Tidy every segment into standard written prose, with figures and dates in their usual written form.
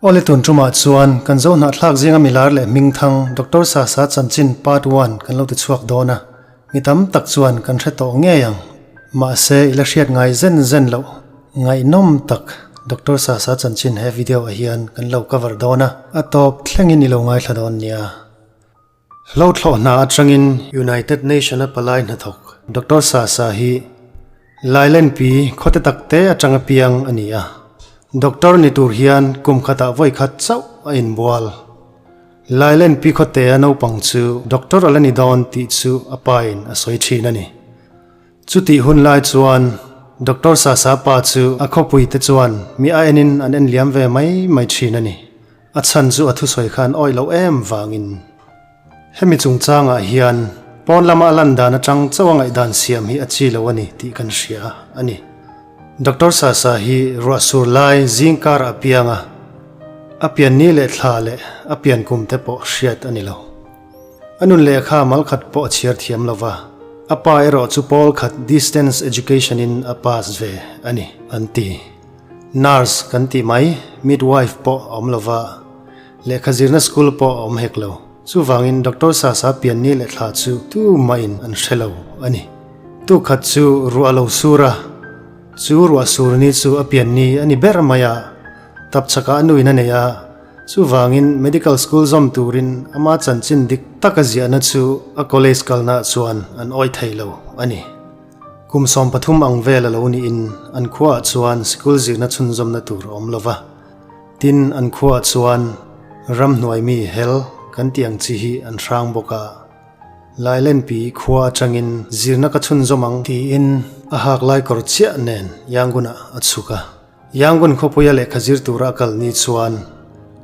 Awle tun tumah chuan kan zo hnahthlak zinga milar leh hmingthang Doctor Sasa chanchin part one kan lo ti chhuak dawn a, mi tam tak chuan kan hre tawh ngei ang. Mahse i la hriat ngai zen zen loh ngaihnawm tak Doctor Sasa chanchin he video ah hian kan lo cover dawn a, a tawp thlengin i lo ngaithla dawn nia. Hlo thlawh hna atangin United Nation a palai hnathawk Doctor Sasa hi Lailenpi khawte takte atanga piang a ni a. Doctor ni tur hian kum khatah vawi khat chauh a inbual. Lailenpi khawtea naupang chu doctor a la ni dawn tih chu a pain a sawi thin a ni. Chutih hun lai chuan Doctor Sasa pa chu a khawpuite chuan mi a enin an en liam ve mai mai thin a ni. A chhan chu a thusawi khan awih loh em vangin. Hemi chungchangah hian pawn lama a lan dan atang chauh a ngaihdan siam hi a chi lo a ni tih kan hria a ni. Doctor Sasa hi ruah sur lai zing karah a piang a, a pian ni leh thla leh a pian kum te pawh hriat a ni lo. A nun lehkha mal khat pawh a chhiar thiam lo va, a pa erawh chu pawl khat distance education in a pass ve a ni an ti. Nurse kan tih mai, midwife pawh a awm lo va, lehkha zirna school pawh a awm hek lo. Chuvangin Doctor Sasa pianni leh thla chu tumahin an hre lo a ni. Tukhat chu ruah a lo sur a, chu ruah sur ni chu a pianni a ni ber mai a, tapchhakah a nuin a nei a, chuvangin medical school zawm turin ama chanchin dik taka ziahna chu a college kalnaah chuan an awih thei lo a ni. Kum 13 ang vel a lo niin an khuaah chuan sikul zirna chhunzawmna tur a awm lo va. Tin, an khuaah chuan ramhnuai mi hel kan tih ang chi hi an hrang bawk a. Lailenpi khua atangin zirna ka chhunzawm ang tiin a hak lai kawr chiah nen Yangon-ah a chhuk a. Yangon khawpuia lehkha zir tura a kal ni chuan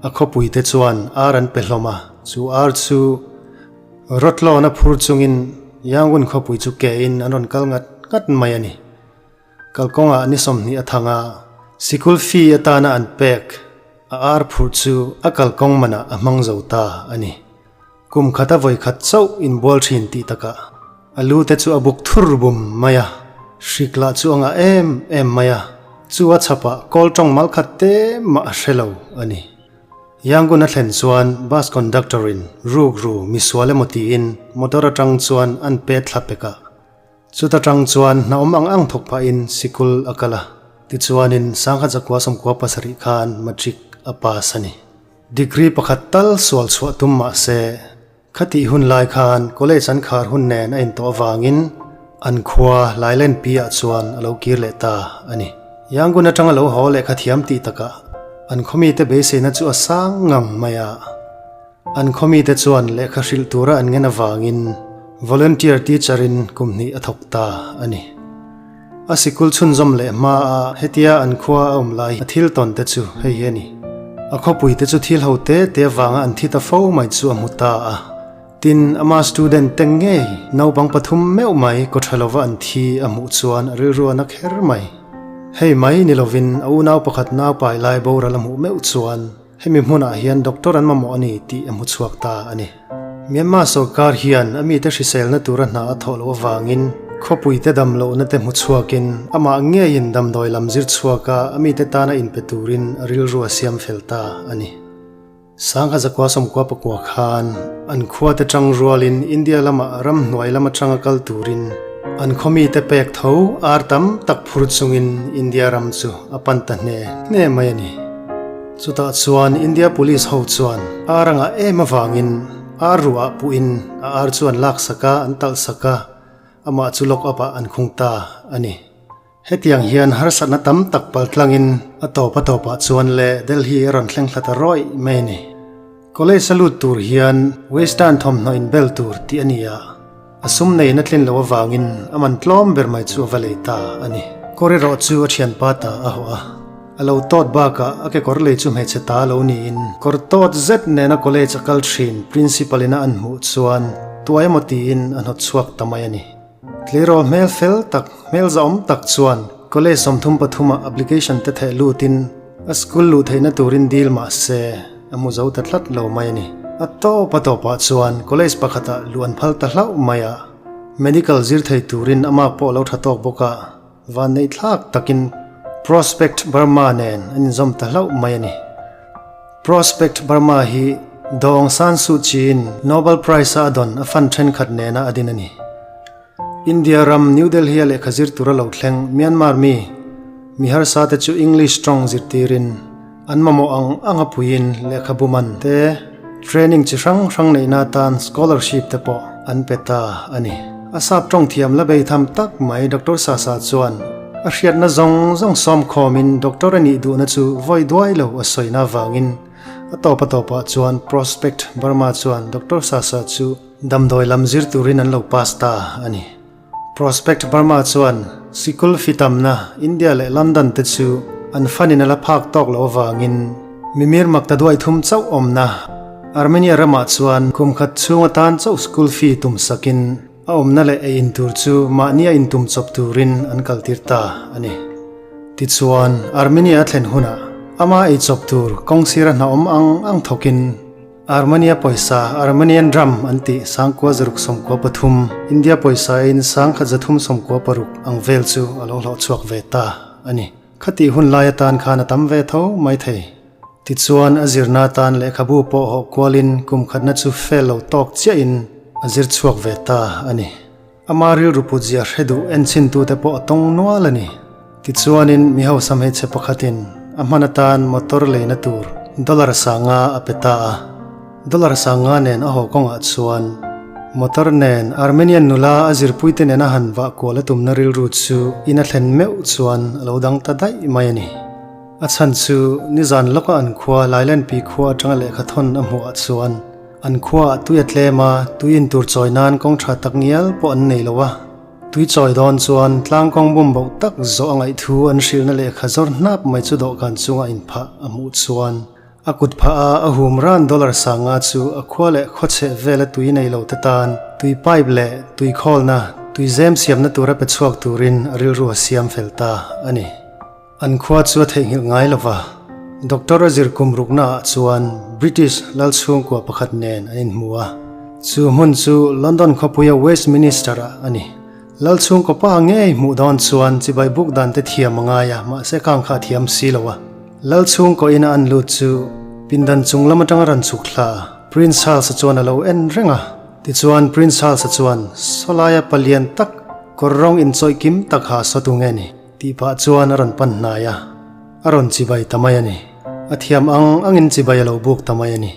a khawpuite chuan ar an pe hlawm a, chu ar chu Rawtlawn a phur chungin Yangon khawpui chu ke in an rawn kal ngat ngat mai a ni. Kalkawngah ni 20 a thang a, sikul fee atana an pek a ar phurh chu a kalkawng manah a hmang zo ta a ni. Kum khata vawi khat chauh inbual thin tih takah a lu te chu a buk thur bum mai a, hrik lah chu a ngah em em mai a, chu a chhapah kawl tawng mal khat te mah a hre lo a ni. Yangon a thlen chuan bus conductor in ruk ru misual emaw tiin motor atang chuan an pet thla pek a. Chuta tang chuan hna awm ang ang thawk phahin sikul a kal a. Tichuanin 1997 khan matric a pass a ni. Degree pakhat tal sual chhuah tum mah se khatih hun lai khan college an khar hun nen a intawh avangin an khua Lailenpi ah chuan a lo kir leh ta a ni. Yangon atanga lo haw lehkha thiam tih takah an khawmite beiseina chu a sang ngang mai a. An khawmite chuan lehkha hrilh tura an ngen avangin volunteer teacher in kum hnih a thawk ta a ni. A sikul chhunzawm leh hma a hetia an khua a awm lai a thil tawn te chu hei hi a ni. A khawpui te chu thil ho te te avanga an thi ta fo mai chu a hmu ta a. Tin, ama student te ngei naupang pathum meuh mai kaw tha lova an thi a hmuh chuan a rilru a na kher mai. Hei mai ni lovin a unau pakhat naupai lai boral a hmuh meuh chuan Hemi hmunah hian doctor an mamawh a ni tih a hmu chhuak ta a ni. Myanmar sorkar hian a mite hriselna tura hna a thawh loh avangin khawpuite dam lohna te hmu chhuakin amah ngeiin damdawi lam zir chhuaka a mite tana inpe turin a rilru a siam fel ta a ni. 1999 khan an khuate tang rualin India lama ramhnuai lam atanga kal turin an khawmite pek tho ar tam tak phur chungin India ram chu a pan ta hne hne mai a ni. Chutah chuan India Police ho chuan ar a ngah em avangin ar ruah puhin a ar chu an laksak a, an talhsak a, amah chu lock up ah an khung ta a ni. Hetiang hian harsatna tam tak paltlangin a tawp a tawpah chuan le Delhi a rawn thleng thla ta rawih mai a ni. College a lut tur hian Western thawmhnaw inbel tur tih a ni a, a sum neiin a tlin loh avangin a man tlawm ber mai chu a va lei ta a ni. Kawr erawh chu a thianpa ta a hawh a, a lo tawt bakah a kekawr lei chu hmeichhe ta lo niin kawr tawt zet nena college a kal thin principal ina an hmuh chuan tuai emaw tiin a hnawt chhuak ta mai a ni. Tleirawl hmel fel tak, hmel zahawm tak chuan college 33 ah application te theh lutin a school luh theihna turin dil mah se a hmu zo ta tlat lo mai a ni. A tawp a tawpah chuan college pakhatah luh an phal ta hlauh mai a, medical zir thei turin a mark pawh a lo tha tawk bawk a, vanneih thlak takin Prospect Burma nen an inzawm ta hlauh mai a ni. Prospect Burma hi Daw Aung San Suu Kyi-in Nobel Prize-a a dawn a fund thenkhat nena a din a ni. India ram New Delhi-a lehkha zir tura lo thleng Myanmar mi mi harsa te chu English tawng zirtirin an mamawh ang anga puiin lehkhabu man te, training chi hrang hrang neihna atan scholarship te pawh an pe ta a ni. A sap tawng thiam la bei tham tak mai Doctor Sasa chuan a hriatna zawng zawng sawm khawmin doctor a nih duhna chu vawi duai lo a sawina avangin a tawp a tawpah chuan Prospect Burma chuan Doctor Sasa chu Damdawi lam zir turin an lo pass ta a ni. Prospect Burma chuan sikul fi tamna India leh London te chu an fanin a la phak tawk loh avangin mimir makta duai thum chauh awmna Armenia ramah chuan kum khat chhung atan chauh school fee tum sakin a awmna leh ei in tur chu mahnia intum chawp turin an kaltir ta a ni. Tichuan, Armenia a thlen hunah ama ei chawp tur kawng sira hna awm ang ang thawkin, Armenia pawisa, Armenian dram an tih sangkua zaruk 13, India pawisa in sangkhat 396 ang vel chu a lo hlawh chhuak ve ta a ni. Khatih hun lai atan khan a tam ve tho mai thei. Tichuan a zirna atan lehkhabu pawh hawh kualin kum khatna chu fail lo tawk chiahin a zir chhuak ve ta a ni. Ama rilru put zia hre duh enchhintute pawh a tawng nual a ni. Tichuanin mi hausa hmeichhe pakhatin a hman atan motor leina tur dollar sanga a pe ta a. Dollar sanga nen a haw kawngah chuan motor nen Armenian nula a zirpuite nena han vah kual a tumna rilru chu in a thlen meuh chuan a lo dang ta daih mai a ni. A chhan chu nizan lawka an khua Lailenpi khua atanga lehkha thawn a hmuhah chuan An khuaah tui a tlem a, tui in tur chawi nan kawng tha tak ngial pawh an nei lo a. Tui chawi dawn chuan tlang kawng bum boh tak zawh a ngaih thu an hrilhna lehkha zawr hnap mai chu dawhkan chunga inphah a hmuh chuan a kut phah a, a hum ran dollar sanga chu a khua leh khawchheh vela tui nei lo te tan tui pipe leh tui khawlna, tui zem siamna tura pe chhuak turin a rilru a siam fel ta a ni. An khua chu a theihnghilh ngai lo va, Doctor a zir kum ruknaah chuan British lal chhungkua pakhat nen an inhmu a, chu hmun chu London khawpuia Westminster-ah a ni. Lal chhungkaw pa ngei hmuh dawn chuan chibai buk dan te thiam a ngai a, mahse kang kha a thiam si lo a. Lal chhungkaw ina an lut chu pindan chung lam atanga rawn chhuk thla a, Prince Charles-a chuan a lo en reng a. Tichuan Prince Charles-a chuan, Sawlaia palian tak, kawr rawng inchawih kim tak ha saw tu nge ni? Tih pah chuan a rawn pan hnai a, a rawn chibai ta mai a ni. A thiam ang angin chibai a lo buk ta mai a ni.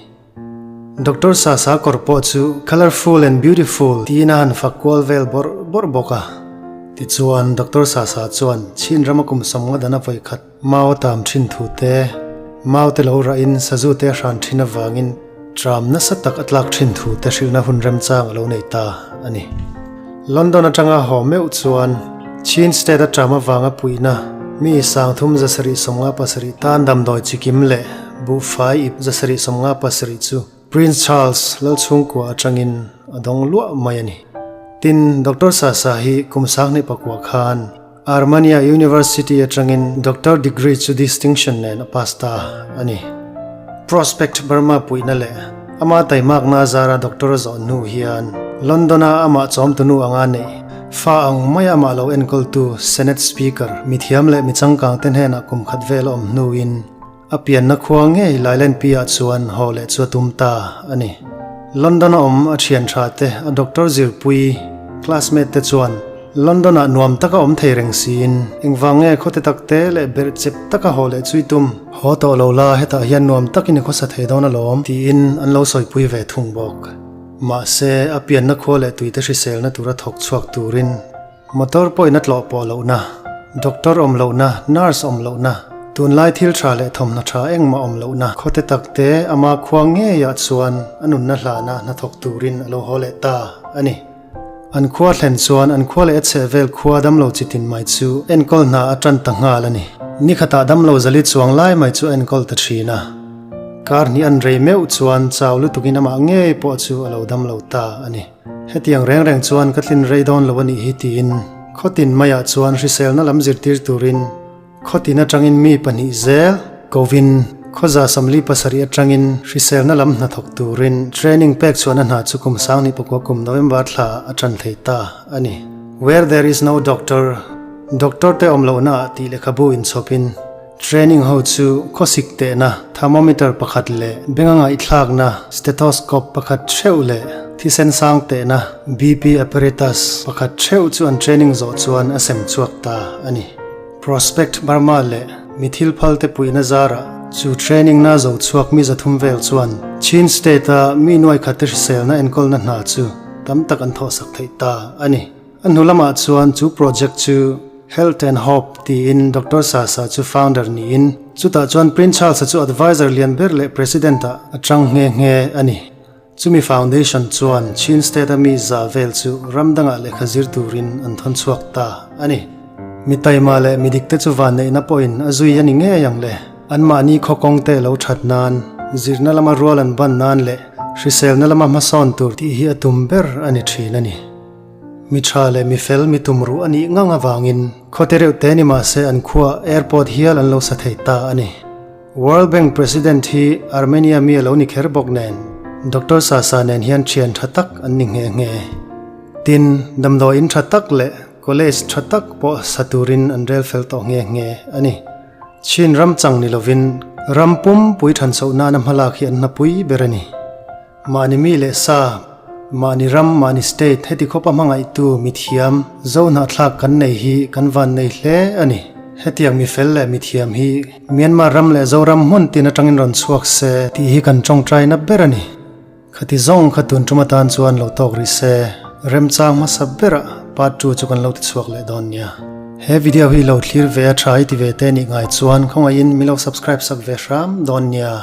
Doctor Sasa kawr pawh chu colourful and beautiful tiin a han fak kual vel bawrh bawrh bawk a. Tichuan Doctor Sasa chuan Chin rama kum sawmnga dana vawi khat mau a tam thin thu te, mau te lo rahin sazu te a hran thin avangin tram nasa tak a tlak thin thu te hrilhna hun remchang a lo nei ta a ni. London atanga haw meuh chuan Chin State a tram avanga puihna mi sangthum 757 tan damdawi chikim leh buhfai ip 757 chu Prince Charles Lalchhungkua atangin a dawng luah mai a ni. Tin, Doctor Sasa hi kum sanghnih pakua khan Armenia University atangin Doctor degree chu distinction nen a pass ta a ni. Prospect Burma puihna leh ama taimakna azara doctor a zawh hnu hian London-a amah chawmtunu anga neih fa ang maia amah lo enkawltu Senate Speaker mithiam leh michangkangte hnenah kum khat vel a awm hnuin A pianna khua ngei Lailenpi-ah chuan haw leh chu a tum ta a ni. London-a awm a thian tha te, a doctor zirpui, classmate te chuan London-ah nuam taka awm thei reng siin engvang nge khawte tak te leh berh chep taka haw leh chu i tum? Haw tawh lo la, hetah hian nuam takin i khawsa thei dawn alawm, tiin an lo sawipui ve thung bawk. Mahse, a pianna khua leh tuite hriselna tura thawk chhuak turin Motor pawhin a tlawh pawh lohna, doctor awm lohna, nurse awm lohna, tunlai thil tha leh thawmhnaw tha engmah awm lohna khawte takte ama khua ngeiah chuan a nunna hlana hnathawk turin a lo haw leh ta a ni. An khua thlen chuan an khua leh a chhehvel khua damlo chitin mai chu enkawl hna a tan ta nghal a ni. Nikhatah damlo zali chuang lai mai chu a enkawl ta thin a. Kar hnih an rei meuh chuan chau lutukin amah ngei pawh chu a lo damlo ta a ni. Hetiang reng reng chuan ka tlin rei dawn lo a nih hi tiin khawtin maiah chuan hriselna lam zirtir turin khawtin atangin mi pahnih zel kovin khawza 47 atangin hriselna lam hnathawk turin training pek chuan a hna chu kum sanghnih pakua kum November thla a tan thei ta a ni. Where there is no doctor, doctor te awm lohna ah tih lehkhabu inchhawpin. Training ho chu khawsik tehna thermometer pakhat leh benga ngaihthlakna stethoscope pakhat theuh leh thisen sang tehna BP apparatus pakhat theuh chu an training zawh chuan a sem chhuak ta a ni. Prospect Burma leh mi thil phal te puihna zarah chu training na zo chhuak mi zathum vel chuan Chin State a mi nuaikhat te hriselna enkawlna hna chu tam tak an thawhsak theih ta a ni. A hnu lamah chuan chu project chu Health and Hope tiin Doctor Sasa chu founder niin chutah chuan Prince Charles-a chu advisor lian ber leh president-ah a chang nghe nghe a ni. Chumi foundation chuan Chin State-a mi za vel chu ram dangah lehkha zir turin an thawn chhuak ta a ni. Mi taima leh mi dikte chu vanneihna pawhin a zui a ni ngei ang le. Anmahni khaw kawngte lo that nan, zirna lama rual an ban nan leh hriselna lama hmasawn tur tih hi a tum ber a ni thin a ni. Mi tha leh mi fel mi tum ruh a nih ngang avangin khawte reuh te ni mahse an khuaah airport hial an lo sa thei ta a ni. World Bank President hi Armenia mi a lo ni kher bawk nen Doctor Sasa nen hian thian tha tak an ni nghe nghe. Tin, damdawiin tha tak leh college tha tak pawh sa turin an rel fel tawh nghe nghe a ni. Chin ram chang ni lovin ram pum pui than chhoh nana hmalak hi an hnapui ber a ni. Mahni mi leh sa, mahni ram, mahni state heti khawpa hmangaihtu mithiam zo hnahthlak kan nei hi kan van nei hle a ni. Hetiang mifel leh mithiam hi Myanmar ram leh Zoram hmun tin atangin rawn chhuak se tih hi kan tawngtaina ber a ni. Khati zawng kha tun tum atan chuan lo tawk rih se, remchang hmasa berah part ii chu kan lo ti chhuak leh dawn nia. He video hi lo thlir ve a tha i ti ve te nih ngai chuan khawngaihin min lo subscribe sak ve hram dawn nia.